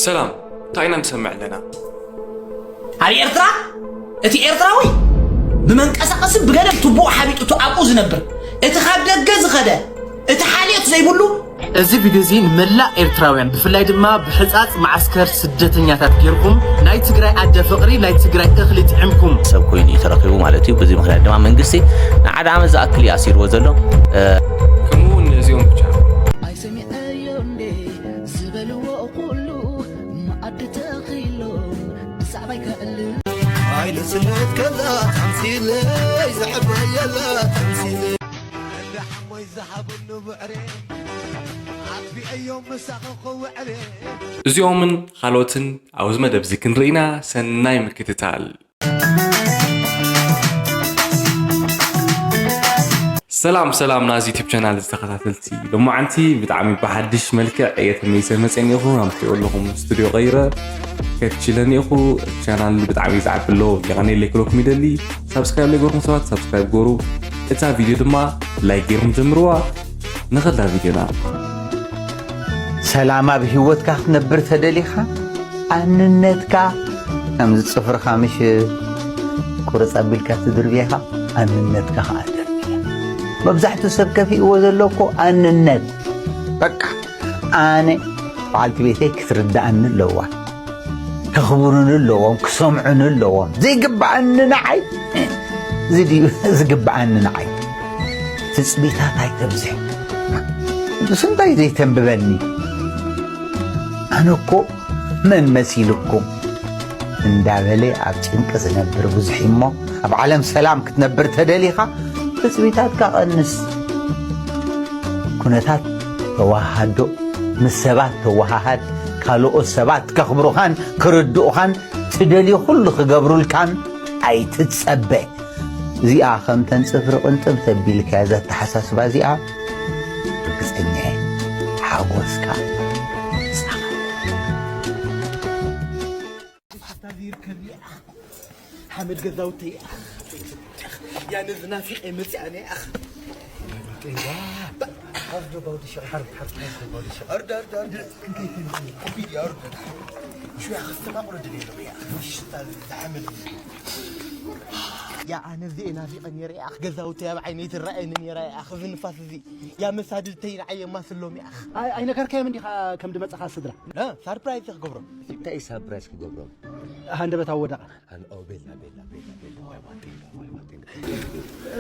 ሰላም፣ እንታይ ኢና ንሰምዕ ኣለና? ኣብ ኤርትራ እቲ ኤርትራዊ ብመንቀሳቐሲ ብገደብ ቱቦኡ ሓቢጡ እቲ ኣብኡ ዝነብር፣ እቲ ካብ ደገ ዝኸደ፣ እቲ ሓልዮት ዘይብሉ። እዚ ቪድዮ እዚ ንመላእ ኤርትራውያን፣ ብፍላይ ድማ ብሕጻጽ መዓስከር ስደተኛታት ጌርኩም ናይ ትግራይ ኣደ ፍቕሪ፣ ናይ ትግራይ እኽሊ ጥዒምኩም ሰብ ኮይኑ እዩ ተረኺቡ ማለት እዩ። በዚ ምኽንያት ድማ መንግስቲ ንሓደ ዓመት ዝኣክል እዩ ኣሲርዎ ዘሎ። ከምኡ እውን ነዚኦም ብቻ። ኣይሰሚዐዮ እንዴ ዝበልዎ ኩሉ መኣዲ ተኺሎም ብዛዕባይ ከዕልል። ኣይልስነት ከላ ተምሲለይ ዘዕበየላ ተምሲለይ። እዚኦምን ካልኦትን ኣብዚ መደብ እዚ ክንርኢና ሰናይ ምክትታል። ሰላም ሰላም ናዚ ዩቲብ ቻናል ዝተኸታተልቲ፣ ሎማዓንቲ ብጣዕሚ ብሓድሽ መልክዕ እየ ተመሊሰ መፅእ እኒኹ። ኣምስቲ ኣለኹም ስቱዲዮ ቀይረ ከትችለ እኒኹ። ቻናል ብጣዕሚ ዝዓቢ ኣሎ። የቐነየለይ ክብለኩም ይደሊ። ሳብስክራይብ ለይገርኩም ሰባት ሳብስክራይብ ገሩ። እታ ቪድዮ ድማ ላይክ ገይርኩም ጀምርዋ። ንኸዳ ቪድዮና። ሰላም ኣብ ህይወትካ ክትነብር ተደሊኻ፣ ኣንነትካ ከምዚ ጽፍርኻ ምሽ ቁርጽ ኣቢልካ ትድርብየኻ፣ ኣንነትካ ኸዓ ደርብያ። መብዛሕትኡ ሰብ ከፊእዎ ዘሎ እኮ ኣንነት። በቃ ኣነ በዓልቲ ቤተይ ክትርድኣኒ ኣለዋ። ከኽብሩኒ ኣለዎም፣ ክሰምዑኒ ኣለዎም። ዘይግብኣኒ ንዓይ፣ እዚ ድዩ ዝግብኣኒ ንዓይ? ትጽቢታት ኣይተብዝሕ። ንሱ እንታይ ዘይተንብበኒ? ኣነ እኮ መን መሲልኩም? እንዳበለ ኣብ ጭንቂ ዝነብር ብዙሕ እሞ፣ ኣብ ዓለም ሰላም ክትነብር ተደሊኻ፣ ትጽቢታትካ ቀንስ። ኩነታት ተወሃሃዶ፣ ምስ ሰባት ተወሃሃድ፣ ካልኦት ሰባት ከኽብሩኻን ክርድኡኻን ትደልዩ ኩሉ ክገብሩልካን ኣይትጸበ። እዚኣ ከምተን ጽፍሪ ቅንጥብ ተቢልካያ፣ እዛ ኣተሓሳስባ እዚኣ ርግጸኛ እየ ሓጎስካ ምሳኻ። ሓታ ዘይርከብ እየ። ሓመድ ገዛውተይ እያ። ያ ነዚ ናፊቐ መጽኣ እያ። ሓርዶ ባውዲ ሸ-፣ ሓር-፣ ሓር-፣ ሓርዶ ባውዲ ሸ-፣ ኣርዳ፣ ኣርዳ፣ ኣርዳ። ኮፒድ እያ፣ ኣርዳ። ሽያ ክስተማቕሎ ድልየ ኣለኹ እያ። ሽታ እዚ ሓመድ እዚ። ያ ኣነ እዚ እየ ናፊቐ ነይረ እያ። ገዛውተይ ኣብ ዓይነይ ትረኣየኒ ነይራ እያ። እዚ ንፋስ እዚ። ያ መሳድድተይ ንዓይ የማስሎም እያ። ኣይ-፣ ኣይነገርካዮም እንዲኻ ከም ድመጽኻ ስድራ? እ፣ ሳርፕራይዝ ክገብሮም። እንታይ ሳርፕራይዝ ክገብሮም? ሃንደበት ኣወዳቕ። ኣን-፣ ኦ፣ ቤላ፣ ቤላ፣ ቤላ፣ ቤላ፣ ዋይ፣ ዋይ፣ ቤላ፣ ዋይ፣ ዋይ፣ ቤላ።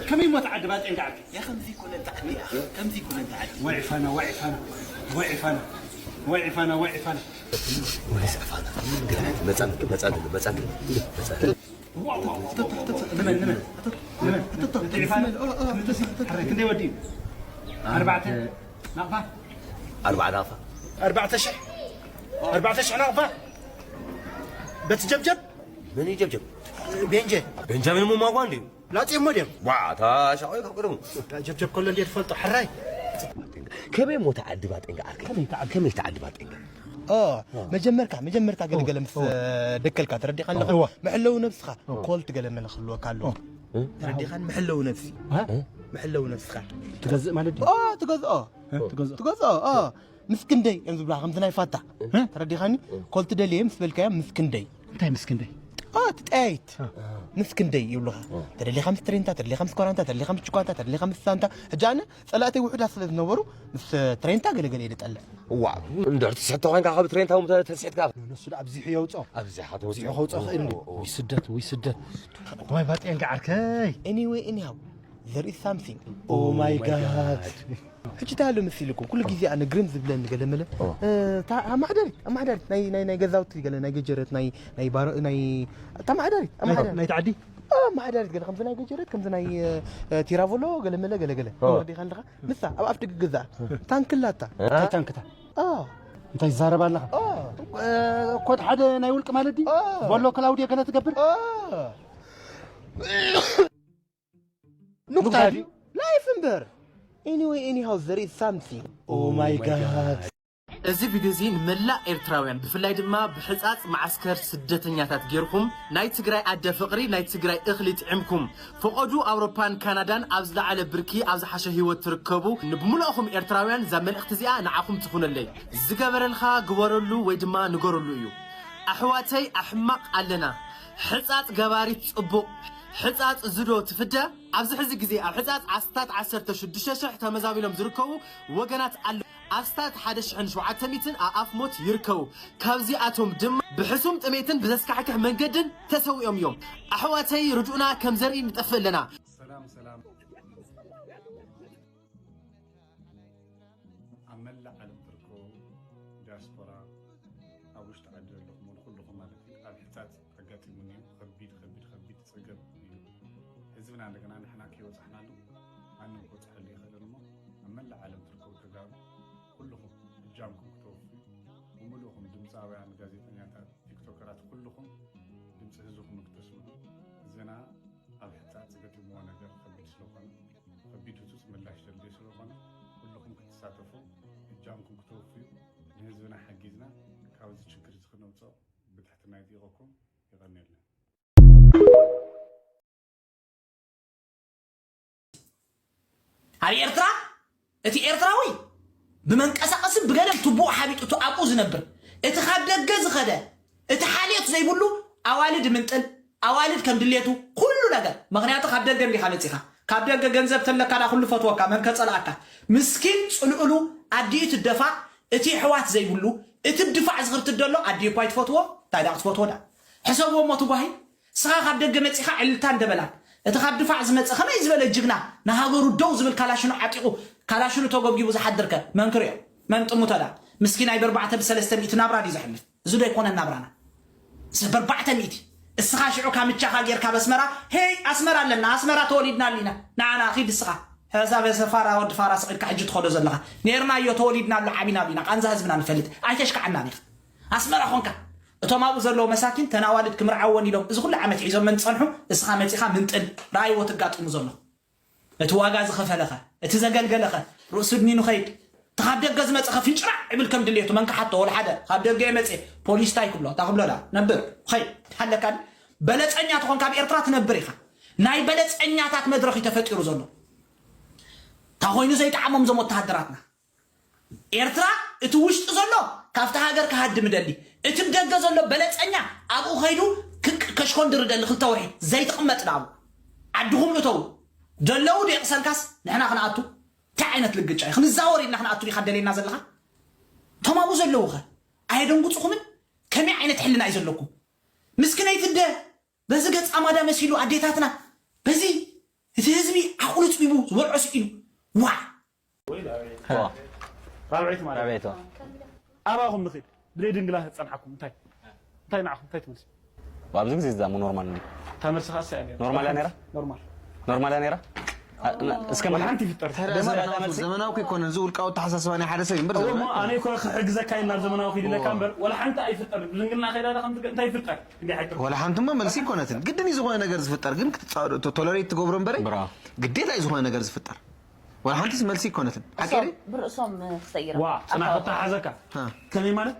ከመይ እሞ ትዓዲ ባጤንጋ ዓዲ? ያ ከምዚ ይኮነ ጣዕሚ፣ ያ ከምዚ ይኮነ ጣዕሚ። ወይ ፋና፣ ወይ ፋና፣ ወይ ፋና፣ ወይ ፋና፣ ወይ ፋና። ወይስ ፋና? መጻን፣ መጻን፣ መጻን፣ መጻን። ዋው፣ ዋው፣ ተቶ፣ ተቶ፣ ንመን፣ ንመን? ተቶ፣ ንመን? ተቶ፣ ተቶ፣ ፋና። ኦ፣ ኦ፣ ተቶ፣ ተቶ። ሕራይ፣ ክንደይ ወዲ እዩ? ኣርባዕተ ናቕፋ? ኣርባዕተ ናቕፋ። ኣርባዕተ ሽሕ? ኣርባዕተ ሽሕ ናቕፋ? በቲ ጀብጀብ? መን እዩ ጀብጀብ? ቤንጀ። ቤንጃሚን ሙማጓ እንድዩ። ላጺ እሞ ድዮም? ዋ፣ እታ ሻቆይ ካብ ቅድሙ። ጀብጀብ ከሎ እንዴ ትፈልጦ፣ ሕራይ? ከመይ እሞ ተዓዲ ባጤንጋ ዓርከይ? ከመይ ተዓዲ? ከመይ ተዓዲ ባጤንጋ? ኦ፣ ኦ። መጀመርካ፣ መጀመርካ ገለ ኦ፣ ገለ ምስ ኦ። ደከልካ ተረዲኻ ኣለኻ? እዋ። መሐለዊ ነብስኻ ኦ። ኮልት ገለ መለ ክህልወካ ኣለዎ። ኦ። ተረዲኻን መሐለዊ ነብሲ። እ? መሐለዊ ነብስኻ። ትገዝእ ማለት ድዩ? ኦ፣ ትገዝኦ። እ? ትገዝኦ። ትገዝኦ፣ ኦ። ምስ ክንደይ እዮም ዝብሉኻ፣ ከምዚ ናይ ፋታ። እ? ተረዲኻኒ? እ። ኮልት ደልየ ምስ በልካዮ ምስ ክንደይ። እንታይ ምስ ክንደይ? ኦ፣ ትጠያይት። እ። ምስ ክንደይ ይብሉኻ። እ። ተደሊኻ ምስ ትሬንታ፣ ተደሊኻ ምስ ኮራንታ፣ ተደሊኻ ምስ ችኳንታ፣ ተደሊኻ ምስ ሳንታ። ሕጂ ኣነ ጸላእተይ ውሑዳት ስለ ዝነበሩ ምስ ትሬንታ ገለገለ እየ ዝጠልዕ። እዋ፣ እንድሕር ትስሕቶ ኮይንካ ካብ ትሬንታ እውን ተስሒትካ። ንሱ ደኣ ኣብዚሑ የውጽኦ። ኣብዚሓ ተውጽኦ። ኣብዚሑ ከውጽኦ ክእል እንድዩ። ኦ፣ ኦ። ውይ ስደት፣ ውይ ስደት። ዋይ ባጤንጋ ዓርከይ። Anyway፣ anyhow፣ there is something። Oh my God። ሕጂ እንታይ ኣሎ መሲልኩም? ኩሉ ግዜ ኣነ ግርም ዝብለኒ ገለመለ፣ ኦ። እ፣ እታ ኣማሕዳሪት፣ ኣማሕዳሪት ናይ፣ ናይ፣ ናይ ገዛውቲ ገለ፣ ናይ ገጀረት፣ ናይ፣ ናይ ባሮ-፣ ናይ፣ እታ ኣማሕዳሪት፣ ናይ፣ ኣማሕዳሪት። ናይ ተዓዲ? ኦ፣ ኣማሕዳሪት ገለ፣ ከምዚ ናይ ገጀረት፣ ከምዚ ናይ፣ እ፣ እ፣ ቲራቮሎ ገለመለ ገለገለ። ኦ። ተረዲኻ ኣለኻ? ንሳ ኣብ ኣፍ ደገ ገዛ ታንክላታ። እንታይ ታንክታ? ኦ። እንታይ ይዛረብ ኣለኻ? ኦ። እ፣ ኮድ ሓደ ናይ ውልቂ ማለት ድዩ? ኦ። ቦሎ ክላውድዮ ገለ ትገብር? ኦ። ኑክታ ኑክታ ድዩ? ድዩ? ላይፍ እምበር። Anyway፣ anyhow፣ there is something። Oh my God። እዚ ቪድዮ እዚ ንመላእ ኤርትራውያን፣ ብፍላይ ድማ ብሕጻጽ መዓስከር ስደተኛታት ጌርኩም ናይ ትግራይ ኣደ ፍቕሪ፣ ናይ ትግራይ እኽሊ ጥዕምኩም፣ ፈቐዱ ኣውሮፓን ካናዳን ኣብ ዝለዓለ ብርኪ ኣብ ዝሓሸ ህይወት ትርከቡ፣ ንብምልኦኹም ኤርትራውያን እዛ መልእኽቲ እዚኣ ንዓኹም ትኹነለይ። ዝገበረልካ ግበረሉ ወይ ድማ ንገረሉ እዩ። ኣሕዋተይ ኣሕማቕ ኣለና። ሕጻጽ ገባሪት ጽቡቕ። ሕጻጽ ዝዶ ትፍደ። ኣብዚ ሕዚ ግዜ ኣብ ሕጻጽ ኣስታት ዓሰርተ ሽዱሽተ ሽሕ ተመዛቢሎም ዝርከቡ ወገናት ኣለዉ። ኣስታት ሓደ ሽሕን ሸውዓተ ሚእትን ኣኣፍ ሞት ይርከቡ። ካብዚኣቶም ድማ ብሕሱም ጥሜትን ብዘስካሕክሕ መንገድን ተሰዊኦም እዮም። ኣሕዋተይ ርድኡና ከም ዘርኢ ንጠፍእ ኣለና። ሰላም ሰላም። ኣብ መላእ ዓለም ትርከቡ ዲያስፖራ፣ ኣብ ውሽጢ ዓዲ ዘለኹም ንኹልኹም ማለት እዩ። ኣብ ሕጻጽ ኣጋጢሙኒ እዩ። ከቢድ ከቢድ ከቢድ ጸገም እዩ። ህዝብና እንደገና ንሕና ከይበጻሕናሉ ማንም ክበጽሐሉ ይኽእልን እሞ፣ ኣብ መላእ ዓለም ትርከቡ ተጋሩ ኩልኹም እጃምኩም ክተወፍዩ፣ ብምሉእኹም ድምጻውያን፣ ጋዜጠኛታት፣ ቲክቶከራት፣ ኩልኹም ድምጺ ህዝብኹም ክተስምዑ። ህዝብና ኣብ ሕጻጽ ገጢምዎ ነገር ከቢድ ስለኾነ፣ ከቢድ ህጹጽ ምላሽ ዘድልዮ ስለኾነ፣ ኩልኹም ክትሳተፉ እጃምኩም ክተወፍዩ፣ ንህዝብና ሓጊዝና ካብዚ ችግር እዚ ክነውጽኦ ብትሕትና ይጠይቐኩም። የቐንየልና። ኣብ ኤርትራ እቲ ኤርትራዊ ብመንቀሳቐስን ብገለን ትቡኡ ሓቢጡ እቲ ኣብኡ ዝነብር፣ እቲ ካብ ደገ ዝኸደ፣ እቲ ሓልዮት ዘይብሉ ኣዋልድ ምንጥል፣ ኣዋልድ ከም ድሌቱ ኩሉ ነገር። ምኽንያቱ ካብ ደገ እንዲኻ መጺኻ። ካብ ደገ ገንዘብ ተለካ ዳ ኩሉ ፈትወካ፣ መን ከጸልኣካ? ምስኪን ጽልእሉ ኣዲኡ ትደፋ፣ እቲ ኣሕዋት ዘይብሉ፣ እቲ ድፋዕ ዝኽርትት ደሎ ኣዲኡ እኳ ኣይትፈትዎ፣ እንታይ ዳ ክትፈትዎ ዳ? ሕሰብዎ እሞ ትጓሂ። ስኻ ካብ ደገ መጺኻ ዕልልታ እንደበላን፣ እቲ ካብ ድፋዕ ዝመጸ ከመይ ዝበለ ጅግና ንሃገሩ ደው ዝብል ካላሽኑ ዓጢቑ፣ ካላሽኑ ተጎብጊቡ ዝሓድርከ መን ክርእዮ? መን ጥሙቶ ዳ? ምስኪናይ ብኣርባዕተ ብሰለስተ ሚእቲ ናብራ ድዩ ዘሕልፍ? እዚ ዶ ኣይኮነን ናብራና? ሰብ ኣርባዕተ ሚእቲ። እስኻ ሽዑ ካምቻኻ ጌርካ በስመራ፣ ሄይ ኣስመራ ኣለና፣ ኣስመራ ተወሊድናሉ ኢና። ንዓና ኺድ እስኻ። ሕሳብ ሰፋራ ወዲ ፋራ ስቕ ኢልካ ሕጂ ትኸዶ ዘለኻ። ኔርናዮ ተወሊድናሉ ዓቢናሉ ኢና። ቃንዛ ህዝብና ንፈልጥ። ኣይተሽካዓናን ኢኻ። ኣስመራ ኾንካ። እቶም ኣብኡ ዘለዉ መሳኪን ተን ኣዋልድ ክምርዓወን ኢሎም እዚ ኩሉ ዓመት ሒዞመን ዝጸንሑ፣ እስኻ መጺኻ ምንጥል። ረኣይዎ ትጋጥሙ ዘሎ። እቲ ዋጋ ዝኸፈለኸ፣ እቲ ዘገልገለኸ፣ ርእሱ ድኒኑ ኸይድ። እቲ ካብ ደገ ዝመጸኸ ፍንጭራዕ ይብል ከም ድሌቱ፣ መን ክሓቶ? ወላ ሓደ። ካብ ደገ እየ መጽየ። ፖሊስ እንታይ ክብሎ? እንታይ ክብሎ ዳ? ነብር። ኸይድ። ሓለካ ድዩ? በለጸኛ ተኾንካ ኣብ ኤርትራ ትነብር ኢኻ። ናይ በለጸኛታት መድረኽ እዩ ተፈጢሩ ዘሎ። እንታይ ኮይኑ ዘይጠዓሞም እዞም ወተሃደራትና? ኤርትራ እቲ ውሽጢ ዘሎ ካብቲ ሃገር ክሃድም ይደሊ። እቲ ብደገ ዘሎ በለጸኛ ኣብኡ ኸይዱ ክቅ-፣ ከሽኮንድር ይደሊ ክልተ ወርሒ ዘይትቕመጥ ዳ ኣብኡ። ዓድኹም እተው። ደለዉ ደየቕሰልካስ ንሕና ክንኣቱ? እንታይ ዓይነት ልግጫ እዩ? ክንዛወር ኢልና ክንኣቱ ዲኻ ደልየና ዘለኻ? እቶም ኣብኡ ዘለዉ ኸ ኣየደንጉጽኹምን? ከመይ ዓይነት ሕልና እዩ ዘለኩም? ምስክነይቲ ኣደ በዚ ገጻ ማዳ መሲሉ ኣዴታትና በዚ እቲ ህዝቢ ዓቕሉ ጽቢቡ ዝበልዖ ስኢኑ ዋዕ። ዋ። ራብዐይቲ ማለት ራብዐይቲ። ኣባኹም ንኺድ። ብዘይ ድንግላ ተጸንሓኩም እንታይ? እንታይ ንዓኹም እንታይ ትመልሱ? ኣብዚ ግዜ እዛ እሞ ኖርማል እንዲ። እታ መልስኻ እሳ እያ ነይራ። ኖርማል እያ ነይራ? ኖርማል። ኖርማል እያ ነይራ? አ፣ ና-፣ እስከ ወላ ሓንቲ ይፍጠር። ተራ ደማ-፣ ዘመናዊ፣ ተራ መልሲ። ዘመናዊ እኮ ኣይኮነን። እዚ ውልቃዊ ኣተሓሳስባ ናይ ሓደ ሰብ እዩ እምበር እዎ ዘመናዊ እሞ ኣነ እኮ ክሕግዘካ እየ ናብ ዘመናዊ ኪድ ኢለካ እዎ። እምበር ወላ ሓንቲ ኣይፍጠር። ብድንግልና ከይዳ ዳ ከምቲ እንታይ ይፍጠር? እንዲህ ኣይፍጠር። ወላ ሓንቲ እሞ መልሲ ኣይኮነትን። ግድን እዩ ዝኾነ ነገር ዝፍጠር፣ ግን ክትጻ-፣ ቶ-፣ ቶለሬት ትገብሮ እምበር ብራ። ግዴታ እዩ ዝኾነ ነገር ዝፍጠር። ወላ ሓንቲስ መልሲ ኣይኮነትን። ሓቂ እሶም ድዩ? ብርእሶም ክሰይሮም። ዋ፣ ጽናሕ ኣታወራ። ክተሓዘካ። ሃ። ከመይ ማለት?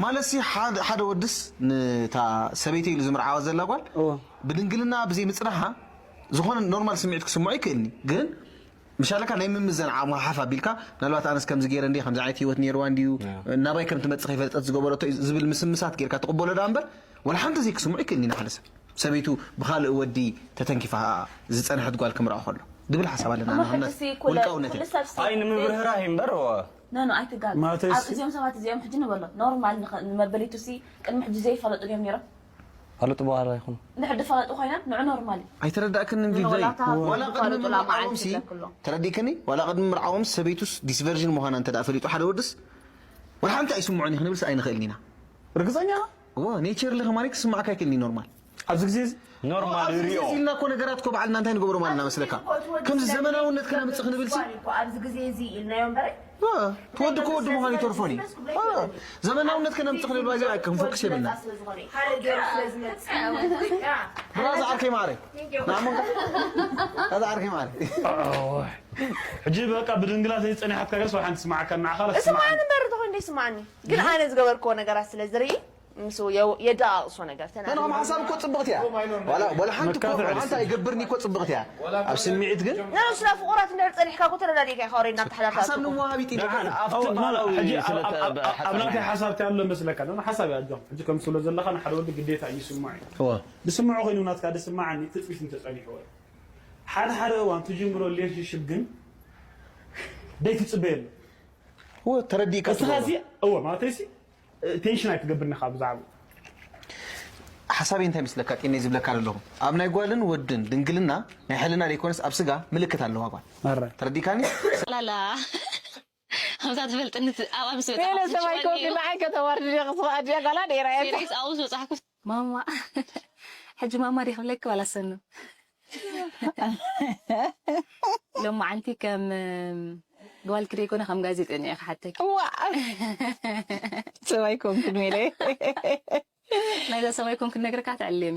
ማለት ሲ ሓደ፣ ሓደ ወድስ ንታ ሰበይቲ ኢሉ ዝምርዓዋ ዘላ ጓል እዎ። ብድንግልና ብዘይ ምጽናሓ ዝኾነ ኖርማል ስምዒት ክስምዖ ይክእልኒ። ግን ምሻለካ ናይ ምምዘን ዓቕሚ ሓፍ ኣቢልካ፣ ምናልባት ኣነስ ከምዚ ገይረ እንድየ፣ ከምዚ ዓይነት ህይወት ነይርዋ እንድዩ፣ ያ። ናባይ ከም ትመጽእ ከይፈለጠት ዝገበረቶ እዩ ዝብል ምስምሳት ጌርካ ትቕበሎ ደኣ እምበር፣ ወላ ሓንቲ ዘይክስምዖ ይክእልኒ ንሓደ ሰብ። ሰበይቱ ብኻልእ ወዲ ተተንኪፋ ዝጸንሐት ጓል ክምርዖ ከሎ ዝብል ሓሳብ ኣለና። እሞ ንኣብነት ሕጂ ሲ ኩለ-፣ ውልቃውነት ኩሉ እዩ። ሰብ ሲ-፣ ኣይ ንምብርህራህ እዩ እምበር፣ ኖ፣ ኖ፣ ኣይትጋገ። ማለት ኣብ እሺ። እዚኦም ሰባት እዚኦም ሕጂ ንበሎ፣ ኖርማል ንኸ-፣ ንመበሊቱ ሲ ቅድሚ ሕጂ ዘይፈለጡ ድዮም ነይሮም? ፈለጡ በኋላ ይኹኑ። እንድሕር ድፈለጡ ኮይኖም፣ ንዑ ኖርማል እዩ። ኣይተረዳእክንን ኖ፣ ቪድዮይ። ዋላ እታ ዋላ ቅድሚ ዝፈለጡላ ምርዓዎም መዓልቲ ሲ፣ ዘክሎ። ተረዲእክኒ? ዋላ ቅድሚ ምርዓዎም ሰበይቱስ ዲስቨርዥን ምዃና እንተ ደኣ ፈሊጡ ሓደ ወድስ፣ ዋላ ሓንቲ ኣይስምዖን እዩ ክንብልስ ኣይንኽእልን ኢና። ርግጸኛ? እዎ፣ ኔቸር ለኸ ማለት ክስምዓካ ኣይክእልን እዩ ኖርማል። ኣብዚ ግዜ እዚ? ኖርማል ኣብዚ ግዜ ሪኦ። እዚ ኢልና እኮ ነገራት እኮ ባዕልና እንታይ ንገብሮ ማለት ኢና መስለካ? ከምዚ ዘመናውነት ከነምጽእ ክንብል ሲ? እኮ ኣብዚ ግዜ እዚ ኢልናዮ እምበር። እ፣ እቲ ወዲ እኮ ወዲ ምዃኑ ይተርፎን እዩ። እ፣ ዘመናውነት ከነምጽእ ክንብል ባይዘ ኣይከም ፎክስ የብልና። ሓደ ገይሩ ስለ ዝመጽእ። ብራዛ ዓርከይ ማዕረ። ናሞ። ብራዛ ዓርከይ ማዕረ። ሕጂ በቃ ብድንግላ ዘይጸኒሓትካ ገርስ ወይ ሓንቲ ስማዓካ ንዓኻ እሱ ትስማዓኒ። ማን መርቶ እንዴ ስማኒ ግን ኣነ ዝገበርክዎ ነገራት ስለ ዝርኢ ምስ የው- የደኣቕሶ ነገር ተና ንኹም ሓሳብ እኮ ፅብቕቲ እያ ዋላ ወላ ሓንቲ እኮ መካፍዕ ሓንቲ ኣይገብርኒ እኮ ፅብቕቲ እያ ኣብ ስምዒት ግን ንዑ ስለ ፍቑራት እንድሕር ፀኒሕካ እኮ ተረዳዲእካ ኢኻ ወሬድ ናብ ተሓዳርካ ሓሳብ ትኣቱ። ንወሃብ ይጢንካ ደሓን ኣብቲ ኣብ ናተይ ሓሳብ እንታይ ኣሎ መስለካ? ንዑ ሓሳብ እያ ኣጆኻ። ሕጂ ከም ትብሎ ዘለኻ ንሓደ ወዲ ግዴታ እዩ ይስምዖ እዩ። እወ ዝስምዖ ኮይኑ ናትካ ዝስምዓኒ ትፅቢት እንተፀኒሕዎ እዩ። ሓደ ሓደ እዋን ትጅምሮ ሪሌሽንሽፕ ግን ደይትፅበየሉ። እወ ተረዲእካ እስኻ ትገብሮ። እዚ እወ ማለተይሲ ቴንሽን ኣይትገብርን ኢኻ ብዛዕባኡ። ሓሳበይ እንታይ ምስለካ ጢነይ ዝብለካ ዘለኹ ኣብ ናይ ጓልን ወድን ድንግልና ናይ ሕልና ዘይኮነስ ኣብ ስጋ ምልክት ኣለዋ ጓል ኣረ ተረዲካኒ ላላ ኣብዛ ትፈልጥኒ ኣብኣ ምስ በፃ ሌላ ሰማይ ኮፍ ኢላ ዓይከ ተዋርድ ዲኻ ስኻ ኣድያ ጓላ ነይራ እያ ሴሪስ ኣብኡ ምስ በፃሕኩ ማማ ሕጂ ማማ ዲ ክብለኪ ዋላ ሰኑ ሎማዓንቲ ከም ጓልኪ ደይኮነ ከም ጋዜጠኛ እየ ክሓተኪ ዋ ሰማይ ኮንኩ ሜለ ናይዛ ሰማይ ኮንኩ ነግርካ ትዕልም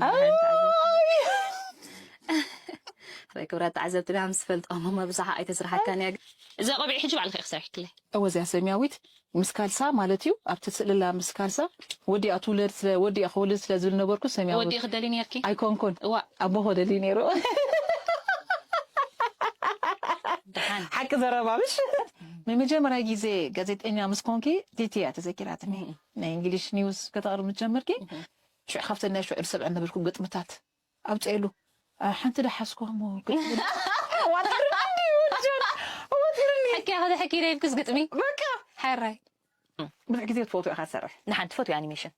ክብራት ተዓዘብትና ምስ ፈልጦ ማማ ብዙሓ ኣይተስርሓካን እያ እዚ ቆቢዕ ሕጂ ባዕልካ ኢክ ሰሪሕክለ እወዚያ ሰሚያዊት ምስ ካልሳ ማለት እዩ ኣብቲ ስእልላ ምስ ካልሳ ወዲኣ ትውለድ ስለ ወዲኣ ክወልድ ስለ ዝብል ነበርኩ ሰሚያ ወዲ ክደሊ ነርኪ ኣይኮንኩን እዋ ኣቦ ክደሊ ነይሩ ደሓን ሓቂ ዘረባ ምሽ ንመጀመርያ ግዜ ጋዜጠኛ ምስ ኮንኪ ቲቲ እያ ተዘኪራትኒ ናይ እንግሊሽ ኒውስ ከተቕርብ ምስ ጀመርኪ ሽዑ ካብተን ናይ ሽዑ ዝሰምዐን ነበርኩ ግጥምታት ኣውፅኤሉ ሓንቲ ዳ ሓዝኩዋ እሞ ሕክያ ከዘሕኪ ኢለ ኢልክስ ግጥሚ በቃ ሕራይ ብዙሕ ግዜ ትፈትዎ ኢኻ ትሰርሕ ንሓንቲ ትፈትዊ ኣኒሜሽን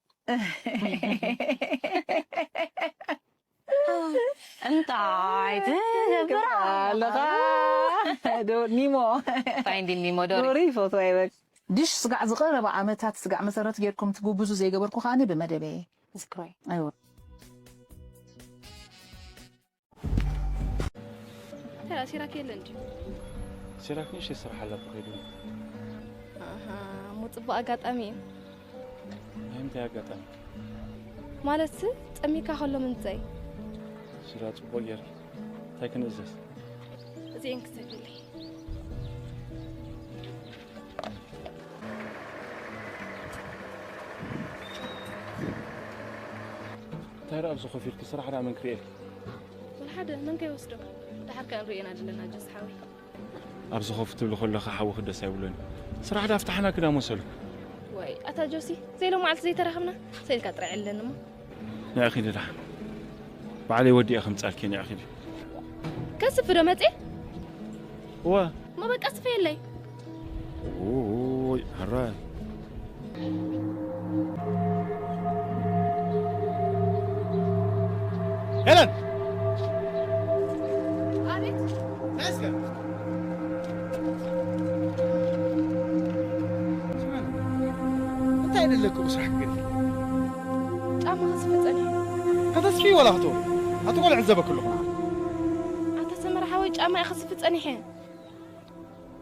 እንታይ ትገብር ኣለኻ ኒሞ ፋይንዲን ኒሞ ዶሪ ዶሪ ይፈትዋ ይበል ድሽ ስጋዕ ዝቐረባ ዓመታት ስጋዕ መሰረት ጌርኩም ትጉብዙ ዘይገበርኩ ከኣኒ ብመደበየ ዝክሮይ ኣይወ ሲራክ የለን ድዩ? ሲራክ ንእሽተይ ስራሕ ኣላ ተኸይዱ። ኣሃ፣ እሞ ጽቡቕ ኣጋጣሚ እዩ። ናይ ምንታይ ኣጋጣሚ? ማለትሲ፣ ጠሚካ ከሎ ምምጸይ። ሲራ፣ ጽቡቕ ጌርኪ። እንታይ ክንእዘዝ? እዚኤን ክሰትየለይ። እንታይ ደኣ ኣብዚ ኮፍ ኢልኪ? ስራሕ ደኣ መን ክርእየልኪ? ወላ ሓደ መን ከይወስዶ? ደሓር ከኣ ንርእየና ዘለና ጆሲ ሓወይ። ኣብዚ ኮፍ ትብሊ ከለኺ ሓውኺ ደስ ኣይብሎን እዩ። ስራሕ ደኣ ፍታሕና ክዳ መሰሉ። ዋይ ኣታ ጆሲ፣ ዘይሎማዓልቲ ዘይተራኸብና ሰኢልካ ጥራይ ዕለኒ እሞ። ንዒ ኺዲ ደሓን። ባዕለይ ወዲኤ ከምጻልኪ ንዒ ኺዲ። ከስፊ ዶ መጽየ? እወ። እሞ በቃ ስፈየለይ። ውይ ሕራይ። ሄለን! ኣቤት። እንታይ ደለኩ ብስራሕ ክገድፍ? ጫማ ክስፈ ጸኒሐ። ከተስፍይ ወላ ክትወሪ። ኣቲ ቆልዕ ዕዘበ ክልኹ። ኣታ ሰመረ ሓወይ ጫማ እየ ክስፊ ጸኒሐ።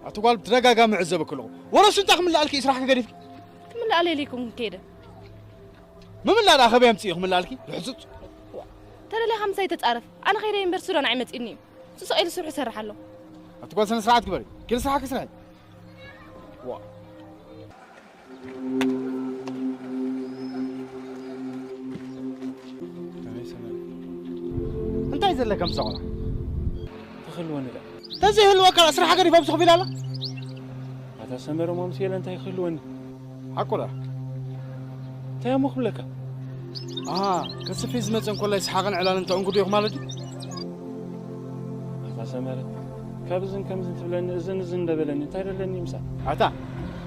ኣቲ ጓል ብተደጋጋሚ ዕዘበ ክልኹ። ወረ ሹንጣ ክምልኣልኪ እዩ ስራሕ ክገዲፍኪ። ክምልኣለ ኢለ ይኩን ከይደ። ምምላእ ደኣ ከበይ ኣምፅእ እዩ ክምልኣልኪ? ልሕሱፅ። ተደሊኻ ምሳይ ተፃረፍ። ኣነ ከይደ እምበር ሱዳን ኣይመፅእኒ እዩ። ስቕ ኢሉ ስርሑ ይሰርሕ ኣሎ። ኣቲ ጓል ስነ ስርዓት ግበሪ። ግን ስራሕኪ ስርሒ። ዋ። እንታይ ዘለካ ምሳቑና? ተኽልወኒ ደኣ። ተዘይህልወካ ስራሕ ገዲፋ ምስ ኮፍ ኢላ ኣላ። ኣታ ሰመረ እሞ ምስ የለ እንታይ ክህልወኒ? ሓቁ ደኣ። እንታይ እሞ ክብለካ? ኣሃ፣ ከስፍይ ዝመጸ እንኮላይ ሰሓቕን ዕላልን ተዕንጉ ዲኹ ማለት ድዩ? ኣታ ሰመረ፣ ካብ እዝን ከምዝን ትብለኒ እዝን እዝን እንደበለኒ እንታይ ደለኒ ምሳል? ኣታ፣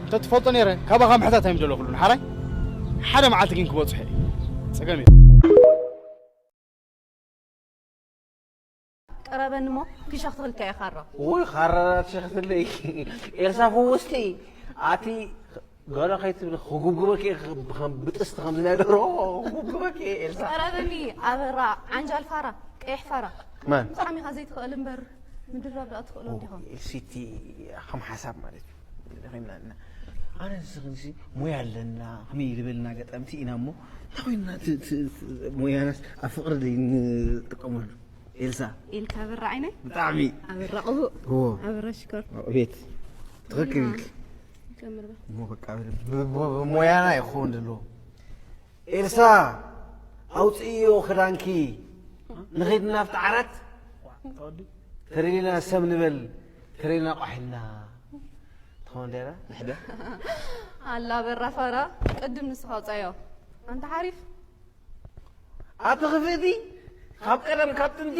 እንተትፈልጦ ነይረ ካባኻ ምሕታት ኣይምደለኹሉን ሓራይ? ሓደ መዓልቲ ግን ክበጽሖ እየ። ጸገም የለን። ቀረበኒ እሞ ክሸኽትኽልካ እየ ካራ። ውይ ካራ ትሸኽትለይ ኤልሳ ፍውስቲ ኣቲ ገለ ከይትብሊ ክጉብጉበኪ እየ ከም ብጥስቲ ከምዚ ናይ ደርሆ ክጉብጉበኪ እየ ኤልሳ። ቀረበኒ ኣበራ ዓንጃል ፋራ ቀይሕ ፋራ። ማን? ብጣዕሚ ኢኻ ዘይትኽእል እምበር ምድራብ ደኣ ትኽእሎ እንዲኻ። ኤልሲቲ ከም ሓሳብ ማለት እዩ። ኮይና ኣነ ንስኽንሲ ሞያ ኣለና ከመይ ዝበልና ገጠምቲ ኢና እሞ እንታይ ኮይንና ሞያናስ ኣብ ፍቕሪ ደይ ንጥቀመሉ ኤልሳ ኢልካ በራ ዓይነይ ብጣዕሚ ኣበራ ቅቡእ ኣበራ ሽኮር ቤት ትኽክል ኢልክ ጀምር በል። እሞ በቃ ብ- ብ- ብ- ብሞያና ይኸውን ዘለዎ። ኤልሳ፣ ኣውፅእዮ ክዳንኪ፣ ንኸይድ ናብቲ ዓራት። ተደሊና ሰብ ንበል፣ ተደሊና ቋሒልና። ትኸውን ደራ ንሕደ ኣላ በራ ፋራ፣ ቅድም ንስኻ ኣውፃዮ። ኣንታ ሓሪፍ። ኣቲ ክፍእቲ፣ ካብ ቀደም ካብ ጥንቲ፣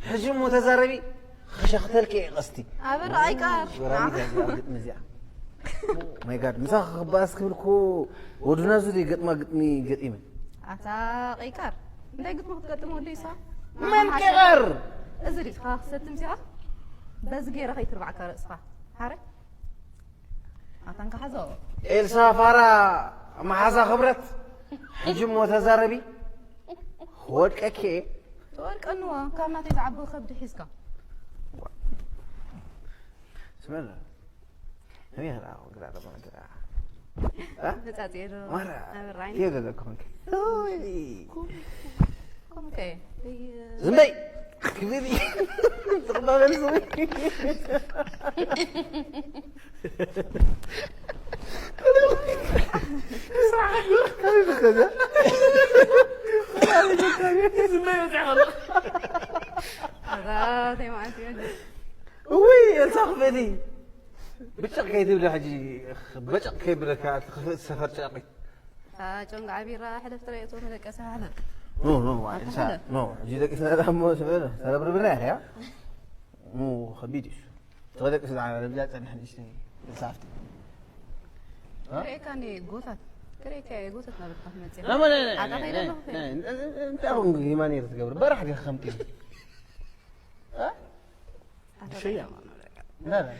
ሕጂ እሞ ተዛረቢ። ክሸኽተልኪ እየ ቀስቲ። ኣበራ ኣይቃር። ወራሚት እያ እዚኣ ግጥሚ እዚኣ። ማይ ጋድ፣ ምሳኻ ክባኣስ ክብል እኮ ወዱና ዙሪ ገጥማ ግጥሚ ገጢመ። ኣታ ቀይቃር፣ እንታይ ግጥሚ ክትገጥም ወደይ ሳ? መን ቀይቃር? እዚ ሪትካ ክሰትም ሲኻ፣ በዚ ገይረ ከይትርባዕካ ርእስኻ። ሓረ ኣታንካ ሓዞ። ኤልሳ ፋራ መሓዛ ክብረት። ሕጂ እሞ ተዛረቢ። ክወድቀኪ እየ። ተወድቀንዋ፣ ካብ ናተይ ዝዓቢ ከብዲ ሒዝካ። ስመላ። እኔ ኸዳ ግራ ደማ ግራ። መጻጽኤ ዶ? ማራ። ኣበራይ። ይገዛ ኮንክ። ኮንከ። ዝም በይ። ክብሪ። ትቕበል ዝም በይ። ኣዛ ተይማዕት ይወደ። ውይ፣ ኤልሳ ክፈቲ። ብጨቕ ከይትብሊ ሕጂ፣ በጨቕ ከይብለካ፣ እቲ ክፍእቲ ሰፈር ጨቒ። ጨንጋ ዓቢራ ሕለፍ ጥራይ እቶ መደቀሲ ሓለፍ። ኖ፣ ኖ፣ ዋይ፣ ኤልሳ፣ ኖ፣ ሕጂ ደቂስና ደኣ እሞ ስበ፣ ተረብርብና ኢኻ፣ ያ? ኖ፣ ከቢድ እዩ። ተደቂስ ደኣ፣ ረብያ ጸኒሕ ንእሽተይ፣ ኤልሳ ሃፍቲ። እ? ክርእየካ እንዴ ጎታት? ክርእየካ እየ ጎታት ናበልካ ትመጽእ። ኖ፣ ኖ፣ ኖ፣ ዓጣ ኖ፣ ከይደ ኖ፣ ኣለኹ። ኖ፣ እንታይ ኾንክ ሂማን እየ ትገብር? በራሕ ዲኻ ከምቲ። እ? ኣታ ሸያ። لا لا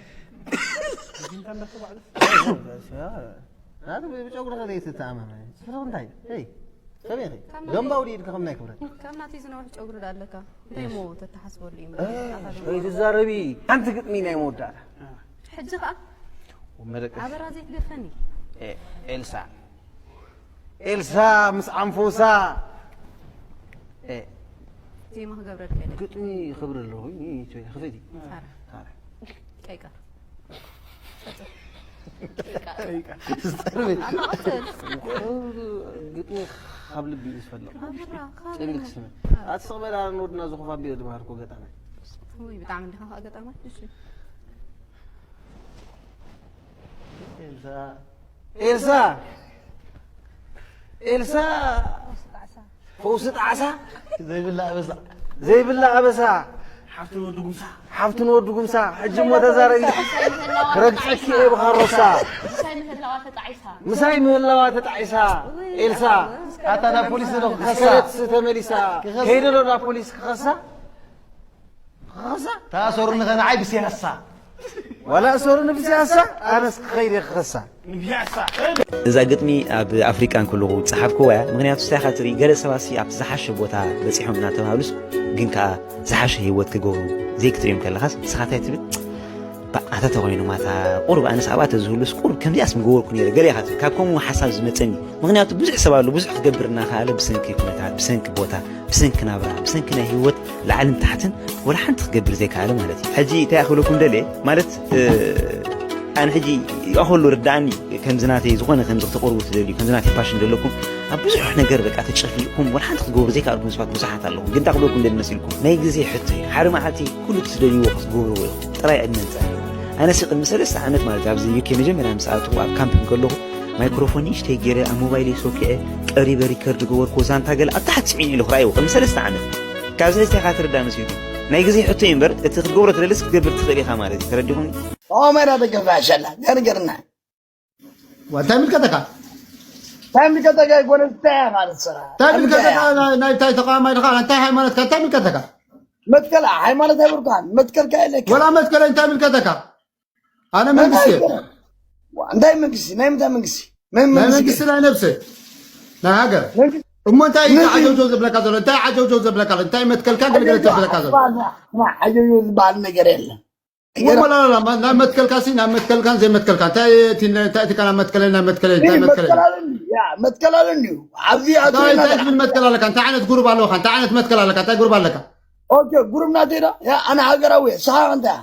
انت عندك بعض هذا بشغل غادي تتعامل معي. صفر انت. هي. سميخي. كم دم باودي لك خمنا كبرت. ከም ናተይ ዝነውሕ ጨጉሪ ዳ ኣለካ? እንታይ እሞ ተተሓስበሉ እዩ? ኣታ ደሞ። ወይ ትዛረቢ። ኣንቲ ግጥሚ ናይ መወዳእታ። ሕጂ ኸኣ ወመደቀ ኣበራ ዘይትገፈኒ። ኤልሳ፣ ኤልሳ ምስ ኣንፎሳ። እ፣ ዜማ ክገብረልካ ኢለ። ግጥሚ ክብሪ ኣለኹ። ይትበል ክፈቲ። ኣረ፣ ኣረ። ቀይቀር። ዝጠርበ። ኣማቐተል። ግጥሚ ካብ ልቢ እዩ ዝፈልቕ። ኣበራ፣ ካብ ጸቢል ክስመ። ኣትስቕ በላ ንወድና ዝኾፍ ኣቢለ ዝበሃልኩ ገጣሚ። ውይ፣ ብጣዕሚ እንዲኻ ከዓ ገጣማት። እሺ። ኤልሳ፣ ኤልሳ፣ ኤልሳ፣ ፈውሲ ጣዕሳ፣ ዘይብላ ኣበሳ ዘይብላ ኣበሳ፣ ሓፍቲ ወዲ ጉምሳ ሓፍቲ ንወዲ ጉምሳ፣ ሕጂ እሞ ተዛረቢ፣ ክረግጸኪ እየ ብኻሮሳ። ምሳይ ምህላዋ ተጣዒሳ። ምሳይ ምህላዋ ተጣዒሳ፣ ኤልሳ፣ ኣታ ናብ ፖሊስ ዶ ክኸሳ ከሰረት ተመሊሳ፣ ከይደ ዶ ናብ ፖሊስ ክኸሳ? ክኸሳ? ታሰሩኒ ከነዓይ ብስያሳ ዋላ እሰሩኒ ብስያሳ፣ ኣነስ ክኸይድ እየ ክኸሳ። ንብያሳ እዛ ግጥሚ ኣብ ኣፍሪቃ እንከለኹ ዝጸሓፍክዋ እያ። ምኽንያቱ ስታይኻ ትርኢ፣ ገለ ሰባት ሲ ኣብቲ ዝሓሸ ቦታ በጺሖም እናተባህሉስ ግን ከኣ ዝሓሸ ህይወት ክገብሩ ዘይክትርእዮም ከለኻስ ንስኻ እንታይ ትብል? ባእ፣ ኣታ ተኾይኑ ማታ ቁሩብ ኣነስ ኣብኣ ተዝህሉስ ቁሩብ ከምዚኣስ ምገበርኩ ነይረ ገለ ኢኻ ትብል። ካብ ከምኡ ሓሳብ ዝመጸኒ። ምኽንያቱ ብዙሕ ሰብ ኣሎ ብዙሕ ክገብር እናኸኣለ ብሰንኪ ኩነታት፣ ብሰንኪ ቦታ፣ ብሰንኪ ናብራ፣ ብሰንኪ ናይ ህይወት ላዕልን ታሕትን ወላ ሓንቲ ክገብር ዘይከኣለ ማለት እዩ። ሕጂ እንታይ ክብለኩም ደልየ ማለት፣ እ፣ ኣነ ሕጂ ይኣኸሉ ርዳእኒ፣ ከምዚ ናተይ ዝኾነ ከምዚ ክተቕርቡ ትደልዩ፣ ከምዚ ናተይ ፓሽን ዘለኩም ኣብ ብዙሕ ነገር በቃ ተጨፍሊቕኩም ወላ ሓንቲ ክትገብሩ ዘይከኣልኩም ሰባት ብዙሓት ኣለኹም። ግን እንታይ ክብለኩም ደሊ መሲልኩም? ናይ ግዜ ሕቶ እዩ። ሓደ መዓልቲ ኩሉ እቲ ትደልይዎ ክትገብርዎ ኢኹም። ጥራይ ዕድመ ምጻእ ኣለዎ። ኣነ ሲ ቅድሚ ሰለስተ ዓመት ማለት ኣብዚ ዩ ኬ መጀመርያ ምስ ኣተኹ ኣብ ካምፕ እንከለኹ ማይክሮፎን ንእሽተይ ገይረ ኣብ ሞባይለይ ሶኪዐ ቀሪበ ሪከርድ ገበርኩዎ ዛንታ ገለ ኣብ ታሕቲ ስዒኑ ኢሉ ክረኣይዎ ቅድሚ ሰለስተ ዓመት። ካብዚ ሕጂ እንታይ ኢኻ ትርዳእ መሲልኩም? ናይ ግዜ ሕቶ እዩ እምበር እቲ ክትገብሮ ትደልስ ክትገብር ትኽእል ኢኻ ማለት እዩ። ተረዲኹም? ኦመዳ ተገፋሸላ ገርገርና እንታይ ምልከተካ? ታምልከተካ ይኮነ እንታይ ማለት ስራ እንታይ ምልከተካ? ናይ እንታይ ተቃዋማይ ድኻ? እንታይ ሃይማኖትካ? እንታይ ምልከተካ? መትከል ሃይማኖት ኣይብርካን መትከልካ የለካ ወላ መትከለ እንታይ ምልከተካ? ኣነ መንግስቲ እየ። እንታይ መንግስቲ ናይ ምንታይ መንግስቲ ናይ ናይ መንግስቲ መንግስቲ ናይ ነብሲ ናይ ሃገር መንግስቲ እሞ እንታይ እዩ ነዚ- ዓጀውጀው ዘብለካ ዘሎ? እንታይ ዓጀውጀው ዘብለካ ኣሎ? እንታይ መትከልካ ገልገለ ተብለካ ዘሎ? ዓጀውጀው ዝበሃል ነገር የለን ወላላ ናብ መትከልካ ሲ ናብ መትከልካን ዘይመትከልካ እንታይ እቲ እንታይ እቲ ካና መትከለ ናብ መትከለ እንታይ መትከለ መትከል ኣለኒ ያ መትከል ኣለኒ እዩ ኣብዚ እንታይ እንታይ ኣቶ ትብል መትከል ኣለካ እንታይ ዓይነት ጉሩብ ኣለካ እንታይ ዓይነት መትከል ኣለካ እንታይ ጉሩብ ኣለካ ኦኬ ጉሩብ ናተይ ዶ ያ ኣነ ሃገራዊ እየ ስኻ እንታይ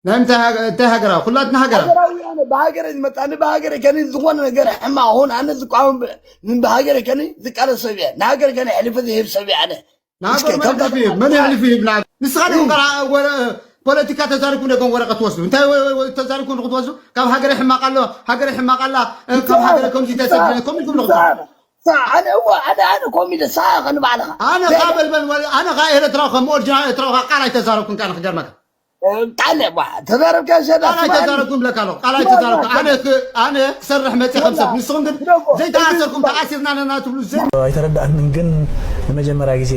ናይ ምንታይ ሃገ-፣ እንታይ ሃገራዊ? ኩላትና ሃገራዊ። ሃገራዊ ኣነ ብሃገረ ዝመጣኒ ብሃገረ ከኒ ዝኾነ ነገር ሕማቕ ኹን ኣነ ዝቃወም ብ-፣ ብሃገረ ከኒ ዝቃለስ ሰብ እየ። ንሃገረ ከኒ ሕልፊ ዝህብ ሰብ እየ ኣነ። ንሃገር እስከ መን ካብ ሕልፊ ይህብ? መን ሕልፊ ይህብ? ንሃገር ንስኻ ዲኹም እም። ከኣ ወረ-፣ ፖለቲካ ተዛሪብኩም ደገም ወረቐት ትወስዱ። እንታይ ወ-፣ ወ-፣ ወ-፣ ተዛሪብኩም ንኽትወስዱ? ካብ ሃገረ ሕማቕ ኣሎ፣ ሃገረ ሕማቕ ኣላ፣ እ፣ ካብ ይትረፍ፣ ሃገረ ከምዚ ይትረፍ፣ ተሰዲደ፣ ከምኡ ኢልኩም ንኽትወስዱ። ይትረፍ። ኣነ እወ፣ ኣነ፣ ኣነ ኮሚደ፣ ንስኻ ኸ ንባዕልኻ። ኣነ ዘይ- ኸኣ በልበል ወለ-፣ ኣነ ኸኣ ኤርትራዊ ከም ኦሪጂናል ኤርትራዊ ኸኣ ቃል ኣይተዛረብኩን ከኣ ንኽገርመካ። ቃል ዋ፣ ተዛረብካ ሸዳ ቃል ስማኒ። ኣይተዛረብኩም ብለካ ኣለኹ። ቃል ኣይተዛረብኩ። ኣነ ክ-፣ ኣነ ክሰርሕ መጽእ ከም ሰብ። ንስኹም ግን ግደፎ። ዘይተኣሰርኩም ተኣሲርና ኣለና ትብሉ ዘይ- ኣይተረዳእንን፣ ግን ንመጀመርያ ግዜ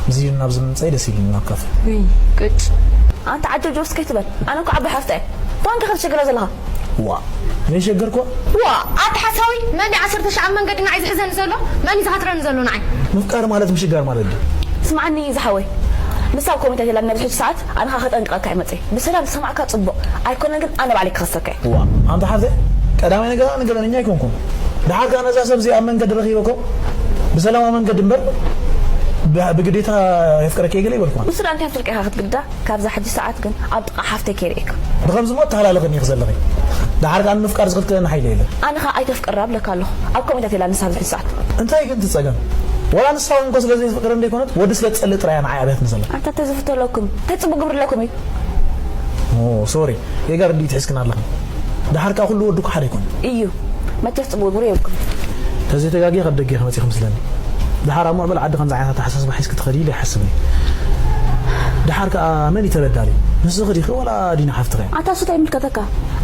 ምስ ዚዱ ናብ ዝምምፀይ ደስ ኢሉኒ ናብ ካፌ። ውይ፣ ቅጭ። ኣንታ ዓጀውጀው እስከ ኣይትበል። ኣነ እኮ ዓባይ ሓፍታ እየ። እንታይ ኢኻ ትሸግራ ዘለኻ? ዋ፣ ዘይሸገርኩ? ዋ፣ ኣታ ሓሳዊ፣ መን ድዩ ዓሰርተ ሺሕ ኣብ መንገዲ ንዓይ ዝሕዘኒ ዘሎ? መን እዩ ዝሃትረኒ ዘሎ ንዓይ? ምፍቃር ማለት ምሽጋር ማለት ድዩ? ስምዓኒ ዝሓወይ፣ ንሳ ኣብ ኮሚታ ቴላ ነብዚ ሕጂ ሰዓት ኣነ ኸኣ ከጠንቅቐካ እየ መጺአ። ብሰላም ዝሰማዕካ ጽቡቕ፣ ኣይኮነን ግን ኣነ ባዕለይ ክኸሰካ እየ። ዋ፣ ኣንታ ሓፍተይ፣ ቀዳማይ ነገር ኣነ ገበነኛ ኣይኮንኩን። ደሓር ከኣ ነዛ ሰብ እዚኣ ኣብ መንገዲ ረኺበኮ ብሰላማዊ መንገዲ እምበር ብ-፣ ብግዴታ የፍቅረኪ እየ ገለ ኣይበልኩዋን። ንሱ ደኣ እንታይ ፍርቂ ኢኻ ክትግዳ? ካብዛ ሕጂ ሰዓት ግን ኣብ ጥቓ ሓፍተይ ከይርእየካ። ብኸምዚ እሞ እተሃላለኽኒ ኢኺ ዘለኺ። ደሓር ከኣ ንምፍቃር ዝኽልክለኒ ሓይሊ የለን። ኣነ ኸኣ ኣይተፍቅራ እብለካ ኣለኹ። ኣብ ኮሚታ ቴላ ንሳ ኣብዚ ሕጂ ሰዓት። እንታይ ግን እቲ ጸገም? ዋላ ንሳ እውን እኮ ስለ ዘይትፍቅረኒ ዘይኮነት፣ ወዲ ስለ ትጸልእ ጥራይ እያ ንዓይ ኣብያትኒ ዘላ። ኣንታ እንተዝፍተለኩም፣ እንታይ ጽቡቕ ግብሪ ኣለኩም እዩ? ኦ፣ ሶሪ። ጌጋ ርድኢት ሒዝክን ኣለኽን። ደሓር ከኣ ኩሉ ወዲ እኮ ሓደ ኣይኮነን። እዩ። መቸስ ጽቡቕ ግብሪ የብልኩም። ተዘይተጋግየ ካብ ደገ ኢኺ መጺኺ መስለኒ። ደሓር ኣብ ምዕቡል ዓዲ ከምዚ ዓይነት ኣተሓሳስባ ሒዝኪ ትኸዲ ኢለ ኣይሓስብን እየ። ደሓር ከኣ መን እዩ ተበዳሊ? ንስኺ ዲኺ ወላ ዲና ሓፍትኺ እያ? ኣታ እሱ እንታይ ይምልከተካ?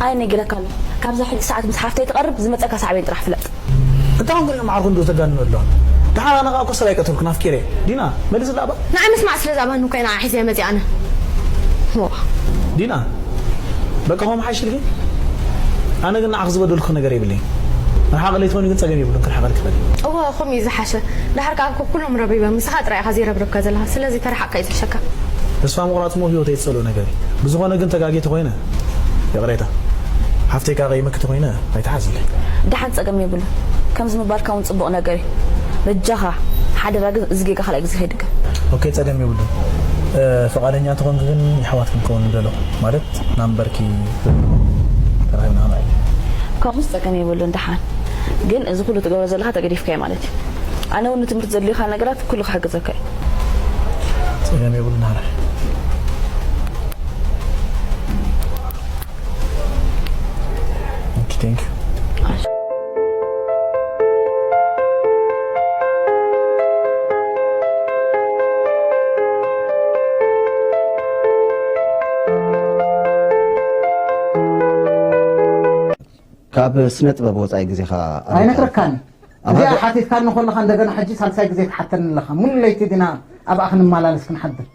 ኣነ ነጊረካ ኣለኹ። ካብዛ ሕጂ ሰዓት ምስ ሓፍተይ ትቐርብ ዝመጸካ ሳዕቤን ጥራሕ ፍለጥ። እንታይ ኾንኩ ዲና መዓርኩ እንዶ ዘጋንኑ ኣለዋ? ደሓር ኣነ ከኣ እኮ ሰብ ኣይቀተልኩን ኣፍቂረ እየ። ዲና፣ መልስላ እባ። ንዓይ ምስማዕ ስለ ዝኣበኒ እኮ እየ ንዓ ሒዘያ መጺኣ ኣነ። ዋ። ዲና፣ በቃ ኸም ሓይሽልኪ? ኣነ ግን ንዓኺ ዝበደልኩ ነገር የብለይን። ርሓቕ ለይትኾኒ ግን ጸገም የብሉን፣ ክርሓቐልኪ ይኽእል እየ። እወ፣ ከምኡ እዩ ዝሓሸ። ደሓር ከኣ እኮ ኩሎም ረብሪቦም፣ ንስኻ ጥራይ ኢኻ ዘይረብረብካ ዘለኻ። ስለዚ ተረሓቕካ እዩ ዝሕሸካ። ተስፋ ምቑራጽ እሞ ህይወተይ ዝጸልኦ ነገር እዩ። ብዝኾነ ግን ተጋግየ ተኾይነ፣ ይቕሬታ። ሓፍተይ ከኣ ቀይመኪ ተኾይነ፣ ኣይትሓዝለይ። ደሓን ጸገም የብሉን። ከምዚ ምባልካ እውን ጽቡቕ ነገር እዩ። በጃኻ፣ ሓደራ ግን እዚ ጌጋ ካልኣይ ግዜ ከይድገም። ኦኬ፣ ጸገም የብሉን። እ፣ ፍቓደኛ እንተኾንኪ ግን የሕዋት ክንከውን ንደሎ። ማለት፣ ናምበርኪ ተራኺብና ክንርኢ። ከምኡስ ጸገም የብሉን፣ ደሓን። ግን እዚ ኩሉ ትገብሮ ዘለኻ ተገዲፍካዮ ማለት እዩ። ኣነ እውን ንትምህርቲ ዘድልዩኻ ነገራት ኩሉ ክሕግዘካ እዩ። ጸገም የብሉን፣ ሓራይ። ኦኬ፣ ቴንክ ዩ። ካብ ስነ ጥበብ ወጻኢ ግዜኻ ኣበይ ኣይነግረካን። ኣብ እዚኣ ሃገር ሓቲትካኒ ከለኻ እንደገና ሕጂ ሳልሳይ ግዜ ትሓተኒ ኣለኻ። ሙሉ ለይቲ ዲና ኣብኣ ክንመላለስ ክንሓድር።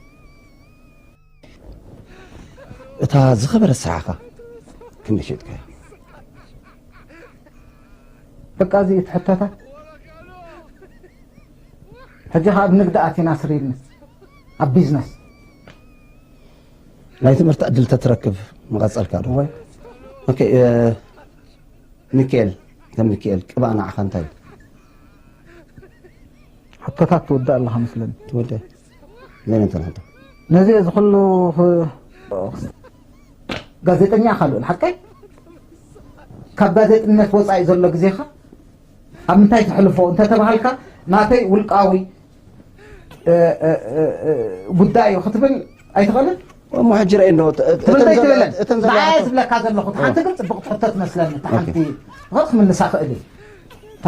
እታ ዝኸበረት ስራሕኻ ክንደይ ሸጥካያ? በቃ እዚ እቲ ሕቶታት። ሕጂ ኸኣ ኣብ ንግዲ ኣቲና ስር ኢልና። ኣብ ቢዝነስ። ናይ ትምህርቲ ዕድል ተትረክብ ምቐጸልካ ዶ? ወይ። ኦኬ፣ እ፣ ሚካኤል፣ ከም ሚካኤል ቅባእ ንዓኻ እንታይ እዩ? ሕቶታት ትውዳእ ኣለኻ መስለኒ። ትውዳእ። ገለ እንተን ሕቶ። ነዚ እዚ ኩሉ ፍ-፣ ጋዜጠኛ ኢኻ ልኡል ሓቀይ? ካብ ጋዜጥነት ወጻኢ ዘሎ ግዜኻ ኣብ ምንታይ ተሕልፎ እንተተባሃልካ፣ ናተይ ውልቃዊ፣ እ፣ እ፣ እ፣ እ፣ ጉዳይ እዩ ክትብል ኣይትኽእልን? እሞ ሕጂ ርኣይ እንዶ፣ እ-፣ እ-፣ ትብል እተን እንታይ ዘላ-፣ ትብለን? እተን ዘላ ንዓይ ሕቶ-፣ ዝብለካ ዘለኹ፣ እ። ሓንቲ ግን ጽብቕቲ ሕቶ ትመስለኒ፣ እታ ኦኬ። ሓንቲ፣ ብኸት ክምልሳ ክእል እዩ። እታ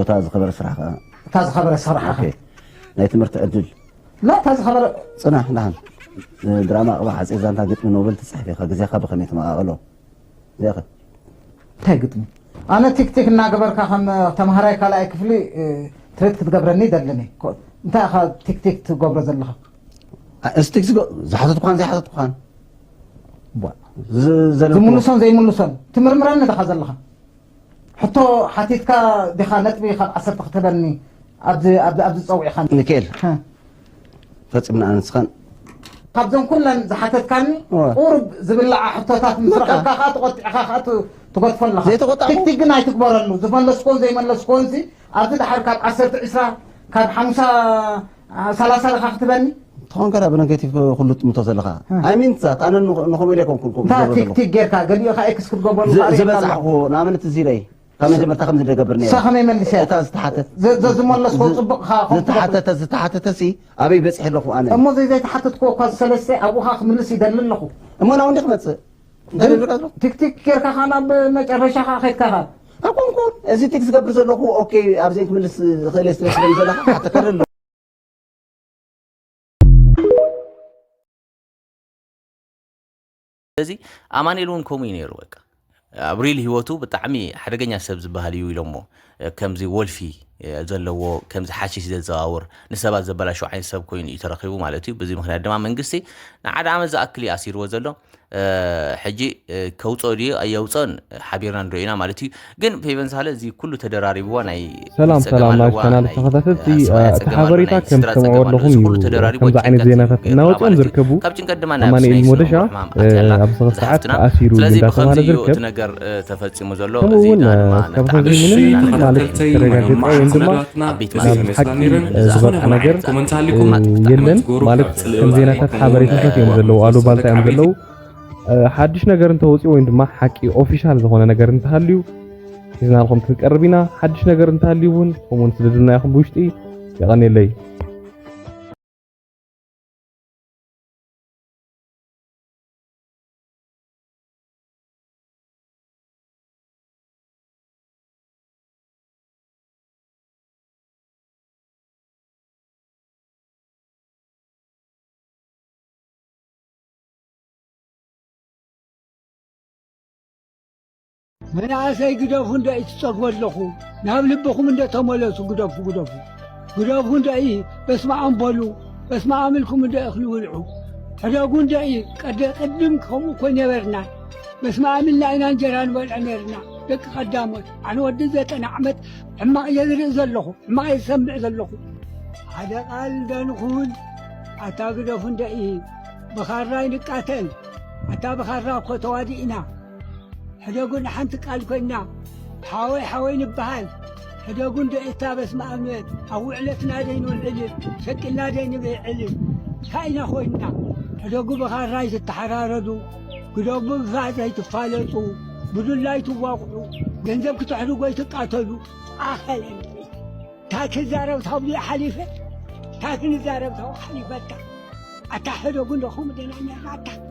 እታ ዝኸበረ ስራሕ ከኣ። እታ ዝኸበረ ስራሕ ኦኬ። ከኣ። ናይ ትምህርቲ ዕድል። ላ፣ እታ ዝኸበረ ጽናሕ፣ ደሓን። ድራማ ቅባ ሓጺር ዛንታ ግጥሚ ኖቨል ትጽሕፍ ኢኻ፣ ግዜኻ ብኸመይ ትመቓቐሎ? እዚኣ ኸ? እንታይ ግጥሚ? ኣነ ቲክቲክ እናገበርካ ከም ተምሃራይ ካልኣይ ክፍሊ፣ እ፣ ትሬት ክትገብረኒ ይደልን እየ። ኮ-፣ እንታይ ኢኻ ቲክቲክ ትገብሮ ዘለኻ? ኣ-፣ እዚ ቲክቲክ ዝሓተትኳን ዘይሓተትኳን። ቧ። ዝ-፣ ዘለኩ ዝምልሶን ዘይምልሶን ትምርምረኒ ዲኻ ዘለኻ? ሕቶ ሓቲትካ ዲኻ ነጥቢ ካብ ዓሰርተ ክትህበኒ ኣብዚ፣ ኣብዚ፣ ኣብዚ ጸዊዕኻኒ? ሚካኤል፣ ሀ። ፈጺምና ኣነ ንስኻን። ካብዘን ኩለን ዝሓተትካኒ እወ። ቁሩብ ዝብላዓ ሕቶታት ምስ በቃ። ረኸብካ ከኣ ተቖጢዕካ ከኣ ት-፣ ትገድፎ ኣለኻ። ዘይተቖጣዕኩ? ቲክቲክ ግን ኣይትግበረሉ። ዝመለስኩዎን ዘይመለስኩዎንሲ ኣብዚ ድሓር ካብ ዓሰርተ ዒስራ፣ ካብ ሓምሳ፣ አ፣ ሰላሳ ዲኻ ክትበኒ? ትኾን ከዳ ብነገቲቭ ኩሉ ትምቶ ዘለኻ። እ። ኣይ ሚን ዛት፣ ኣነ ንኸ-፣ ንኸምኡ ኢለ ኣይኮንኩን ከምኡ እንታ ዝገብር ዘለኹ። ቲክቲክ ጌርካ፣ ገሊኡ ኸኣ ኤክስ ክትገብሮ ዝ-፣ ንኽእል ኢኻ። ዝበጻሕኹ፣ ንኣብነት እዚ ኢለይ፣ ካብ መጀመርታ ከም ዝደገብር ነይረ። ንሳ ከመይ መሊሰ? እታ ዝተሓተት-፣ ዘ-፣ ዘ-፣ ዝመለስኮ ዝ-፣ ጽቡቕ ኸኣ ኮፍ ክትገብር። ዝተሓተተ፣ ዝተሓተተ ሲ ኣበይ በጺሐ ኣለኹ ኣነ? እሞ ዘይ-፣ ዘይተሓተትኮ እኳ ዝሰለስተ ኣብኡ ኸኣ ክምልስ ይደሊ ኣለኹ። እሞ ናብኡ እንዲ ክመጽእ? እንተ ደሊኻ ኣለኹ። ቲክቲክ ጌርካ ኸኣ ናብ መጨረሻ ኸኣ ኸድካ ኸኣ። ኣይኮንኩን። እዚ ቲክ ዝገብር ዘለኹ፣ ኦኬ፣ ኣብ ዘይክምልስ ዝኽእል እየ ስለ ዝብለኒ ዘለኻ፣ ሓተካ ደሎ። ስለዚ ኣማኑኤል እውን ከምኡ እዩ ነይሩ። በቃ ኣብ ሪል ህይወቱ ብጣዕሚ ሓደገኛ ሰብ ዝበሃል እዩ ኢሎሞ። ከምዚ ወልፊ ዘለዎ፣ ከምዚ ሓሽሽ ዘዘዋውር፣ ንሰባት ዘበላሽው ዓይነት ሰብ ኮይኑ እዩ ተረኺቡ ማለት እዩ። በዚ ምኽንያት ድማ መንግስቲ ንሓደ ዓመት ዝኣክል እዩ ኣሲርዎ ዘሎ። ሕጂ ከውፅኦ ድዩ ኣየውፅኦን ሓቢርና ንሪኦ ኢና ማለት እዩ። ግን ፌቨን ሳህለ እዚ ኩሉ ተደራሪብዋ ናይ ሰላም፣ ጸገም ሰላም፣ ኣለዋ፣ ናይ ቻናል ናይ ተኸታተልቲ፣ ሰብኣዊ እቲ ጸገም ኣለዋ፣ ሓበሬታ ናይ ከም ስድራ ትሰምዕዎ ጸገም ኣለዋ። ኣለኹም እዚ ኩሉ እዩ። ተደራሪቡ ከምዚ ዓይነት ጭንቀት ዜናታት ይገብራ እናወፅኦም ማለት እዩ። ዝርከቡ ካብ ጭንቀት ድማ ናብ ኣማኑኤል ናይ ሞደሻ፣ ስነ ኣእምሮ ሕማም ኣትያ ኣላ ኣብዚ ሰዓት ዝሓፍትና። ተኣሲሩ ስለዚ እንዳተባሃለ ብኸምዚ እዩ ዝርከብ። እቲ ነገር፣ እ፣ ተፈጺሙ ዘሎ። ከምኡ እዚ እውን፣ ድማ እ፣ ንሕና ካብ ብጣዕሚ ኸዚ እሺ፣ ምንም ማለት ተኸታተልቲ ዝተረጋገጸ መደባትና ወይ ድማ ኣብ ቤት ማእሰርቲ ሓቂ፣ እ፣ ዝበቕዐ ነገር፣ እ፣ የለን። ማለት ከም ዜናታት ሓበሬታታት እዮም ዘለዉ፣ ኣሉባልታ እዮም ዘለዉ። እ፣ ሓድሽ ነገር እንተወፅኡ ወይ ድማ ሓቂ ኦፊሻል ዝኾነ ነገር እንተሃልዩ ሒዝናልኩም ክንቀርብ ኢና። ሓድሽ ነገር እንተሃልዩ እውን ከምኡውን ስደዱልና ኢኹም ብውሽጢ። የቐንየለይ። መናእሰይ ግደፉ እንዶ እዩ ትጸግቡ ኣለኹ። ናብ ልብኹም እንዶ ተመለሱ፣ ግደፉ፣ ግደፉ። ግደፉ እንዶ እዩ፣ በስመ ኣብ በሉ፣ በስመ ኣብ ኢልኩም እንዶ እኽሊ ብልዑ። ሕደጉ እንዶ እዩ፣ ቀደ-፣ ቅድም ከምኡ እኮ ነበርና። በስመ ኣብ ኢልና ኢና እንጀራ ንበልዕ ነርና፣ ደቂ ቀዳሞት። ኣነ ወዲ ዘጠና ዓመት ሕማቕ እየ ዝርኢ ዘለኹ፣ ሕማቕ እየ ዝሰምዕ ዘለኹ። ሓደ ቃል እንዶ ንኹን፣ ኣታ ግደፉ እንዶ እዩ፣ ብኻራ ይንቃተል። ኣታ ብኻራ እኮ ተዋዲእና። ሕደጉ ንሓንቲ ቃል ኮይና፣ ሓወይ ሓወይ ንበሃል። ሕደጉ እንዶ እታ በስመ ኣብ ንበል። ኣብ ውዕለትና ደይ ንውዕል፣ ሸቂልና ደይ ንብዕል። እንታይ ኢና ኮይንና? ሕደጉ ብኻራ ኣይትተሓራረዱ፣ ግደፉ ብፋስ ኣይትፋለጡ፣ ብዱላ ኣይትዋቕዑ፣ ገንዘብ ክትሕድጉ ኣይትቃተሉ። ኣኸለን እንታይ ክዛረብ ታብሉ ሓሊፈ፣ እንታይ ክንዛረብ ታብኡ ሓሊፈታ። ኣታ ሕደጉ እንዶ ከምኡ ደና ነርና ኣታ።